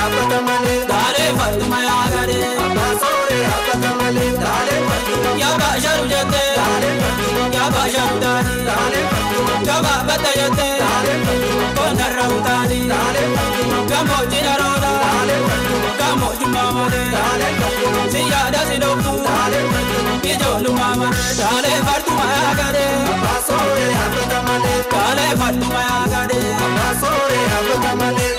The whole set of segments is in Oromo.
habbata malee. Daalee farduma yaa gadee. Abbaa sooree habbata malee. Daalee farduma. Yaa baasharu jettee. Daalee farduma. Yaa baasharu taanii. Daalee farduma. Gabaa batta jettee. Daalee farduma. Kondarra utaanii. Daalee farduma. Gammoojjii dharoota. Daalee farduma. Gammoojjummaa malee. Daalee farduma. Si yaada si dhoksu. Daalee farduma. Ijoollummaa malee. Daalee farduma yaa gadee. Abbaa sooree habbata malee. Daalee farduma yaa gadee. Abbaa sooree habbata malee.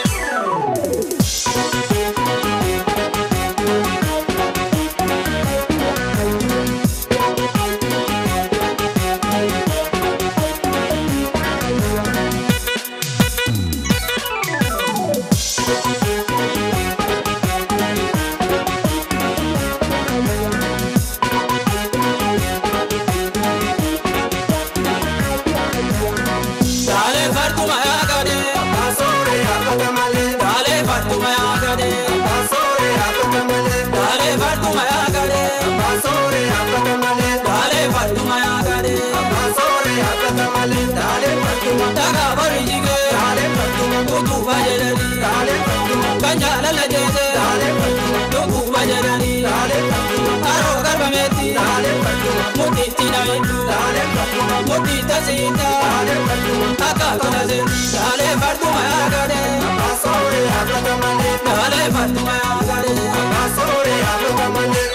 Daalee farduma yaa gadee. Abbaa sooree habbata malee. Daalee farduma yaa gadee. Abbaa sooree habbata malee. Daalee farduma yaa gadee. Abbaa sooree habbata malee. Daalee farduma yaa gadee. Abbaa sooree habbata malee. Daalee farduma. Dhagaa bari jigee. Daalee farduma. Utuuba jedhanii. Daalee farduma. Kan jaalala jeesee. Daalee farduma. Dhuguuba jedhanii. Daalee farduma. Haroo garbameetti. Daalee farduma. Mudhiitti na hedduu. Daalee farduma. Mudhiitta siintaa. Daalee farduma. Akka tola seetti. Daalee farduma yaa gadee. Abbaa sooree habbata malee. Daalee farduma yaa gadee. Abbaa sooree habbata malee.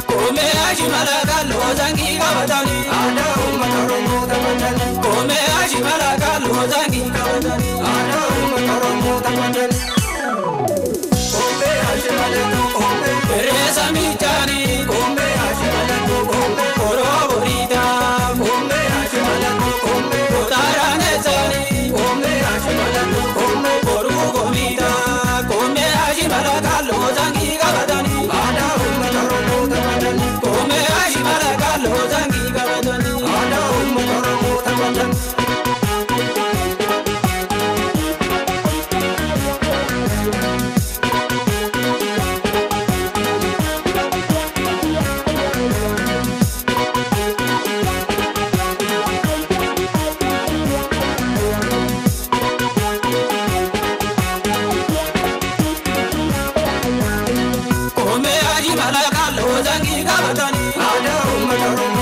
Koomee ashimala kalloo sangii qabatanii. Aadaa uummata Oromoo taphatanii. Koomee ashimala kalloo sangii qabatanii. Aadaa uummata Oromoo taphatanii. Koomee ashimalatu koomee. Reessa miicaanii. Koomee ashimalatu koomee. Koroo boriitaa. Koomee ashimalatu koomee. Kootaaraan eessaanii. Koomee ashimalatu koomee. Boruu goomiitaa. Koomee ashimala kalloo sangii qabatanii. Aadaa uummata Oromoo taphatanii. Koomee ashimala kalloo sangii qabatanii. Aadaa uummata Oromoo taphatanii. Koomee ashimala kalloo sangii qabatanii. Aadaa uummata Oromoo.